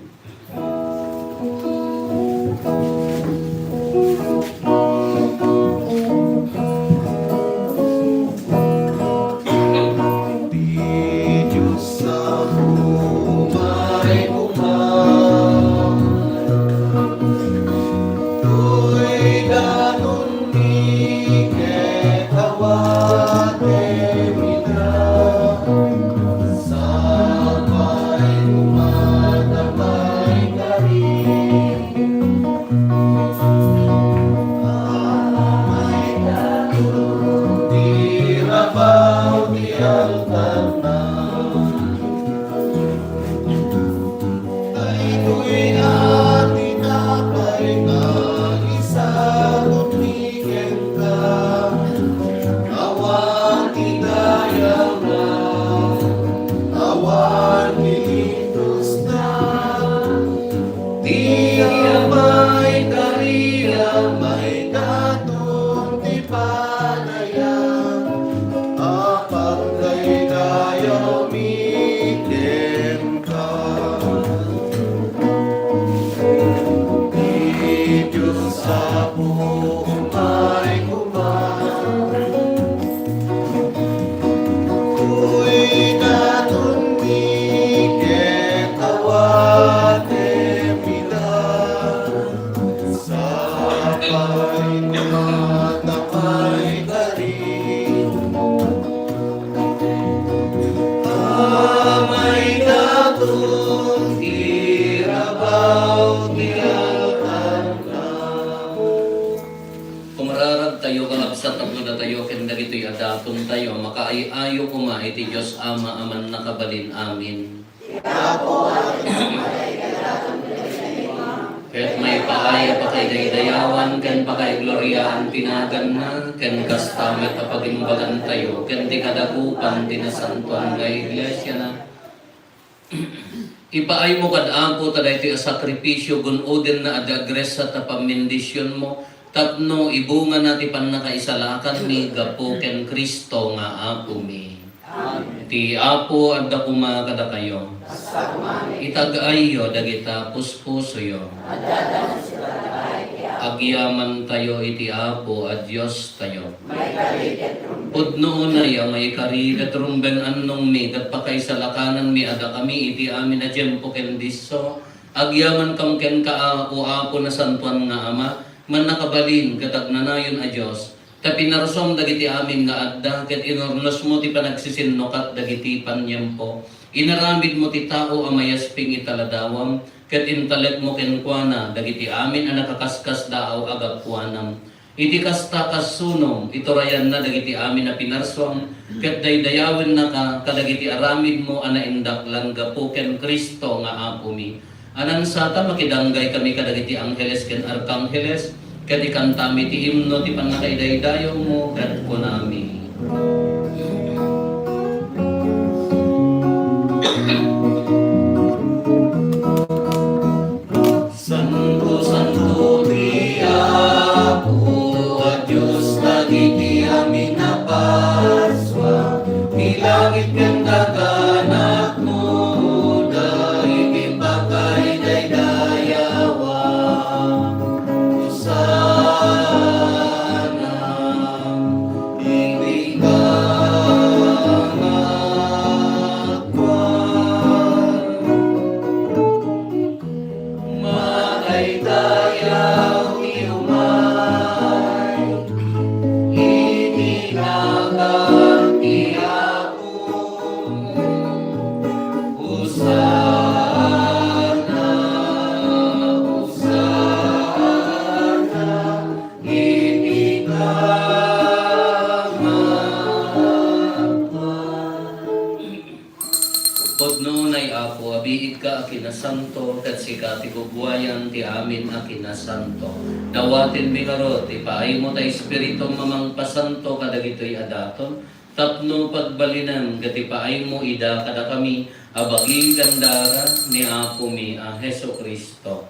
Daytoy a tinapay nga isagutmi kenka, awan ti dayawna, awan ti lintusna, ti Ama, maikari a maidaton ti panayam a pagdaydayawmi kenka. Ti Dios Apo, umay koma. Uy, katunmi ket awatem ida. Sapay koma ta maikari. Amay daton ti rabaw ti altarna. Kumararagtayo, kakabsat, tapno datayo ken dagitoy a datontayo a makaay-ayo koma iti Dios Ama a Mannakabalin-amin. Ket maipaay a pakaidaydayawan ken pakaigloriaan ti naganna, ken kasta met a pagimbagantayo ken ti kadakupan ti nasantoan nga iglesiana. Ipaaymo kad Apo ta daytoy a sakrifisio gun-odenna a di agressa ta pammendisionmo, tapno ibungana ti pannakaisalakanmi gapu ken Cristo nga Apomi. Amen. Ti Apo adda koma kadakayo. Kasta koma met. Itag-ayyo dagita puspusoyo. Adda met sika kadakayo. Agyamantayo iti Apo a Diostayo. Maikari ket rumbeng. Pudno unay a maikari ket rumbeng annongmi ket pakaisalakananmi a dakami iti amin a tiempo ken disso. Agyamankam kenka, a, O Apo, nasantoan nga Ama, mannakabalin ket agnanayon a Dios, ta pinarsuam dagiti amin nga adda, ket inurnosmo ti panagsisinnukat dagiti paniempo. Inaramidmo ti tao a mayasping ita ladawam, ket intalekmo kenkuana dagiti amin a nakaskasdaaw a gapuanam. Iti kasta, kas sunom, iturayanna dagiti amin a pinarsuam, ket daydayawennaka kadagiti aramidmo a naindaklan gapu ken Cristo nga Apomi. Anansa ta makidanggay kami kadagiti angheles ken arkangheles, Ket ikantami ti imno ti pannakaidaydayawmo ket kunami: Santo, santo ti Apo a Dios dagiti amin a Pasua, ti langit ken daga napnoda iti pakaidaydayawan. Hosanna iti kangatoan. Madaydayaw ti umay iti nagan ti Apo. Hosanna, Hosanna iti kangatoan. Pudno unay, Apo, a biigka a kinasanto, ket sika ti gugwayan ti amin a kinasanto. Dawatenmi ngarud ti paaymo ta Espiritum a mangpasanto kadagitoy a daton, tapno pagbalinem ket ipaaymo ida kadakami a bagi ken dara ni Apomi a Jesu-Cristo.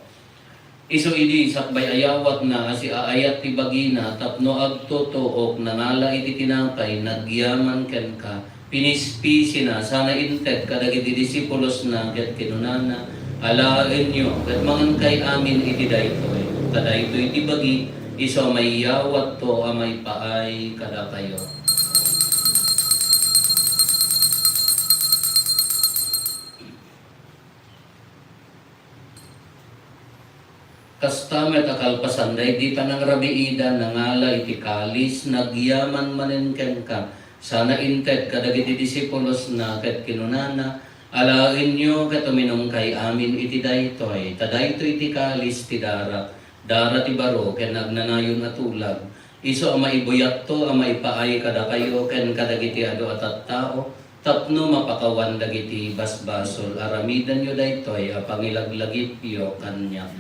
Isu idi sakbay a yawatna a siaayat ti bagina tapno agtutuok, nangala iti tinapay, nagyaman kenka, pinispisina, sana inted kadagiti disipulosna ket kinunana: Alaenyo ket mangankay amin iti daytoy, ta daytoy ti bagi, isu a maiyawatto a maipaay kadakayo. Kasta met a kalpasan daydi panangrabiida, nangala iti kalis, nagyaman manen kenka, sana inted kadagiti disipulosna ket kinunana: Alaenyo ket uminumkay amin iti daytoy, ta daytoy ti kalis ti darak, dara ti baro ken agnanayon a tulag, isu a maibuyatto a maipaay kadakayo ken kadagiti adu a tattao, tapno mapakawan dagiti basbasol. Aramidenyo daytoy a pangilaglagipyo kaniak.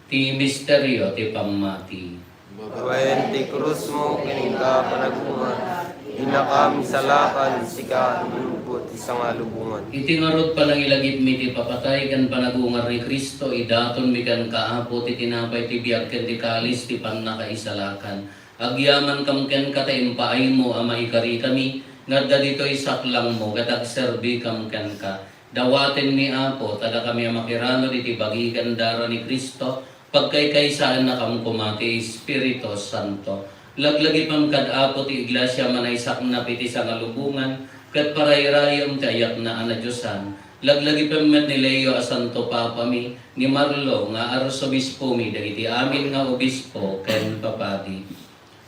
Ti misterio ti pammati. Babaen ti krusmo ken inka panagungar, dinakam isalakan, sika ti lungko ti sangalubongan. Iti ngarud, panangilagipmi ti papatay ken panagungar ni Cristo, idatonmi kenka, Apo, ti tinapay ti biag ken ti kalis ti pannakaisalakan. Agyamankam kenka ta impaaymo a maikarikami nga adda ditoy saklangmo ket agserbikam kenka. Dawatenmi, Apo, ta dakami a makiranod iti bagi ken dara ni Cristo, pagkaykaysaennakam koma ti Espiritu Santo. Laglagipem kad, Apo, ti Iglesia a manaysaknap iti sangalubongan ket parayrayem ti ayatna a nadiosan. Laglagipem met ni Leo a santo papami, ni Marlo nga arsobispomi, dagiti amin nga obispo ken papadi.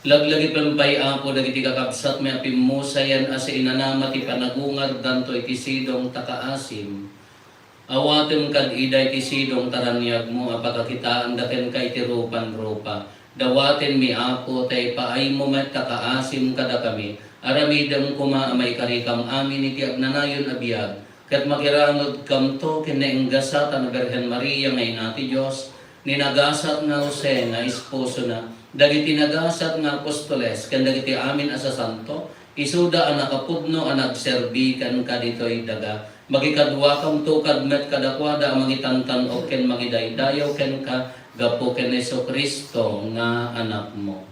Laglagipem pay, Apo, dagiti kakabsatmi a pimmusayen a siinanama ti panagungardanto iti sidong ta kaasim. Awatem kad ida iti sidong ta raniagmo a pakakitaanda kenka iti rupan-rupa. Dawatenmi, Apo, ta ipaaymo met ta kaasim kadakami. Aramidem koma a maikarikam amin iti agnanayon a biag, ket makiranodkamto ken naenggasatan a Birhen Maria nga Ina ti Dios, ni nagasat nga Jose nga esposona, dagiti nagasat nga apostoles, ken dagiti amin a sasanto, isuda a nakapudno a nagserbi kenka ditoy daga. Makikaduakamto kad met kadakuada a mangitantan-ok ken mangidaydayaw kenka gapu ken Jesu-Cristo nga Anakmo.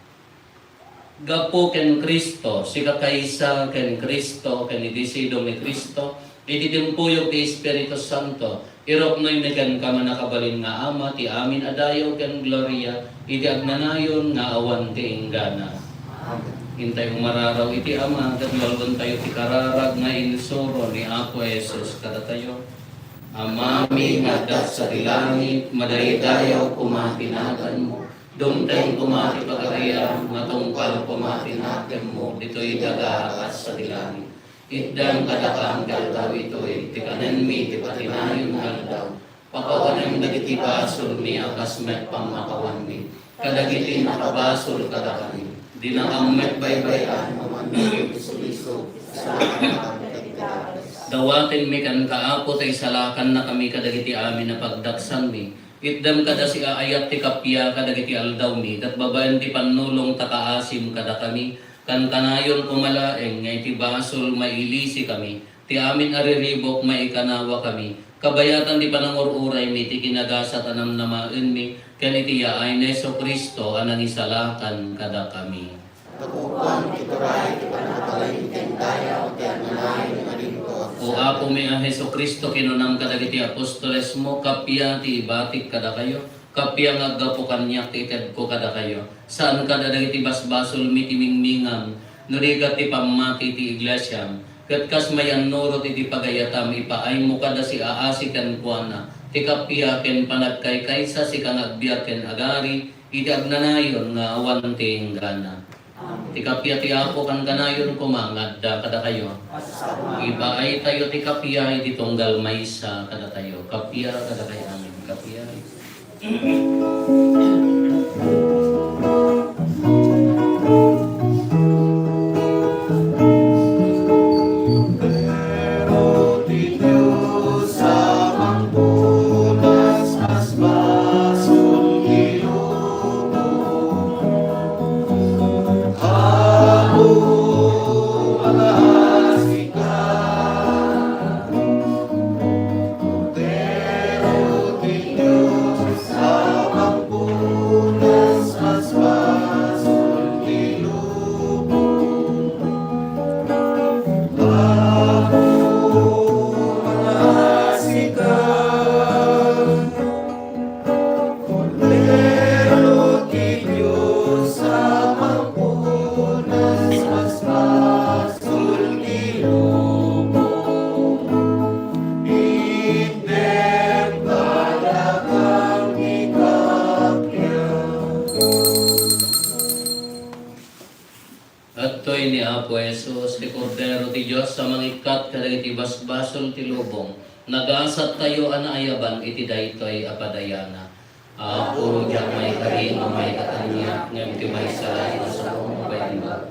Gapu ken Cristo, sikakaysa ken Cristo, ken iti sidong ni Cristo, iti timpuyog ti Espiritu Santo, iruknoymi kenka, Mannakabalin nga Ama, ti amin a dayaw ken gloria iti agnanayon nga awan ti inggana. Amen. Intay umararaw iti Ama, ket lualuentayo ti kararag nga insuro ni Apo Jesus kadatayo. Amami nga adda sadi langit, madaydayaw koma ti naganmo. Dumteng koma ti pagariam, matungpal koma ti nakemmo ditoy daga a kas sadi langit. Itdem kadakami ti aldaw itoy ti kanenmi ti patinayon nga aldaw. Pakawanem dagiti basolmi a kas met pammakawanmi kadagiti nakabasol kadakami. Dinakam met baybay-an no mano ti sulisog, salakan ken ti daras. Dawatenmi kenka, Apo, ta isalakannakami kadagiti amin a pagdaksanmi. Itdem kada siaayat ti kappia kadagiti aldawmi, ket babaen ti pannulong ta kaasim kadakami, kankanayon koma laeng nga iti basol mailisikami, ti amin a riribuk maikanawakami, kabayatan ti panangur-uraymi ti kinagasat a namnamaenmi, ken iti yaay ni Jesu-Cristo a nangisalakan kadakami. Nakukuam ti turay ti pannakabalin ken dayaw ti agnanayon nga dinto. O Apomi a Jesu-Cristo, kinunam kadagiti apostolesmo, kappia ti ibatik kadakayo, kappia nga aggapu kaniak ti itedko kadakayo. Saan kada dagiti basbasolmi ti mingmingam, no di ket ti pammati ti iglesiam. Ket kas mayannurot iti pagayatam, ipaaymo kada siaasi kenkuana ti kappia ken panagkaykaysa, sika nga agbiag ken agari iti agnanayon nga awan ti inggana. Ti kappia ti Apo kankanayon koma nga adda kadakayo. Ipaaytayo ti kappia iti tunggal maysa kadatayo. Kappia kadakayo amin. Kappia. Pero ti Dios a mangpunas, basbasol ti lubong. Apo, alaasika. Pero ti Dios a mangpunas, basbasol ti lubong. Apo, alaasika. Kordero ti Dios a mangpunas, basbasol ti lubong. Itdem kadakam ti kappia. Adtoy ni Apo Jesus, ti Kordero ti Dios a mangikkat kadagiti basbasol ti lubong. Nagasattayo a naayaban iti daytoy a padayana. Apo, diak maikari nga maikataniak, ngem ti maysa laeng a sao, baybay.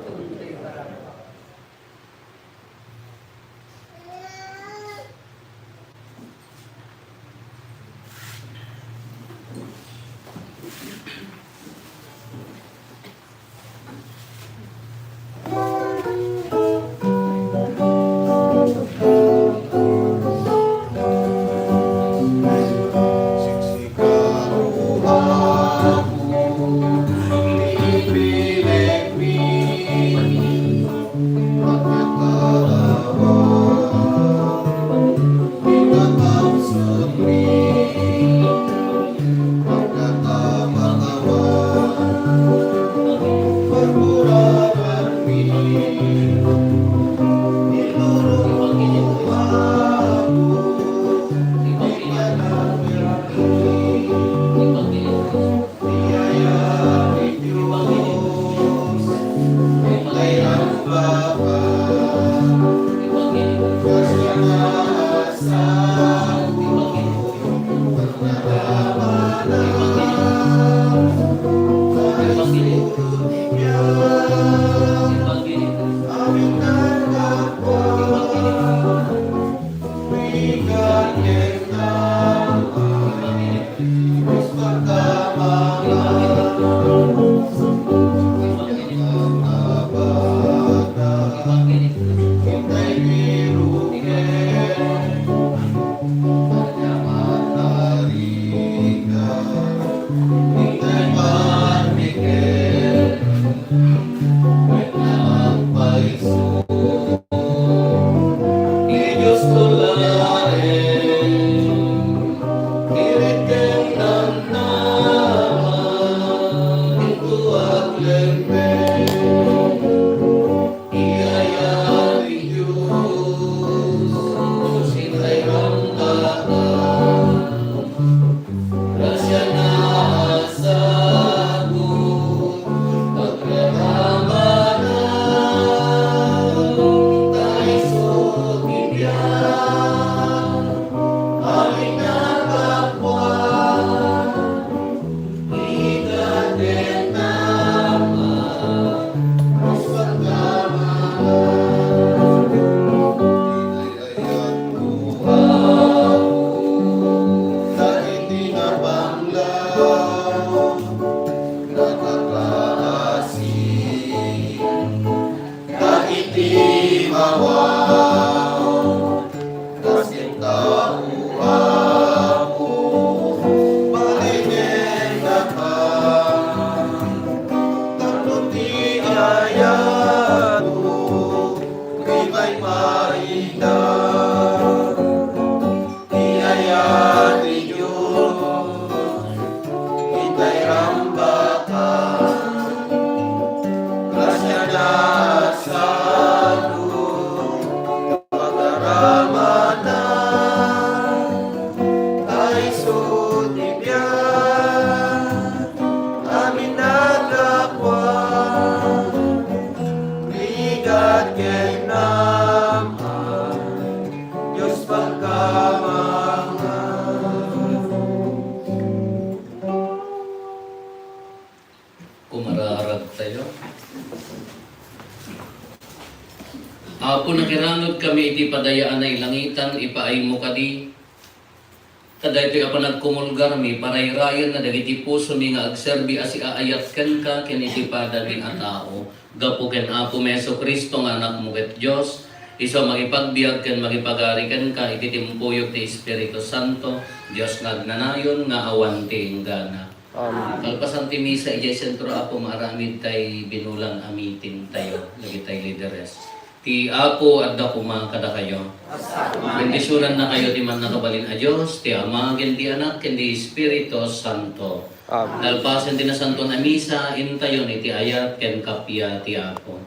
Apo, nakiranod kami iti padayaan a nailangitan, ipaaymo kadi. Ta daytoy a panagkumulgarmi, parayrayenna dagiti pusomi nga agserbi a siaayat kenka ken iti padami a tao. Gapu ken Apomi Jesu-Cristo nga Anakmo ket Dios, isu a mangipagbiag ken mangipagari kenka iti timpuyog ti Espiritu Santo, Dios nga agnanayon nga awan ti inggana. Amen. Kalpasan ti misa, idiay sentro, Apo, maaramid tay binulan a meeting tayo, dagitay lideres. Ti Apo adda koma kadakayo. Bendisionannakayo ti Mannakabalin a Dios, ti Ama, ken ti Anak, ken ti Espiritu Santo. Amen. Nalpasen ti Nasantoan a Misa, intayon iti ayat ken kappia ti Apo.